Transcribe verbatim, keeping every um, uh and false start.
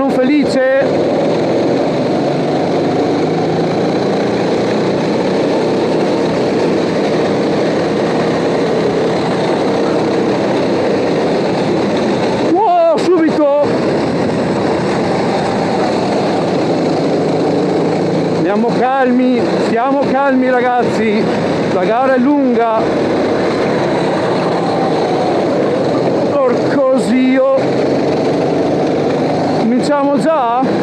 Felice. Wow, subito! Stiamo calmi, stiamo calmi, ragazzi. La gara è lunga. Porco zio. Cominciamo già?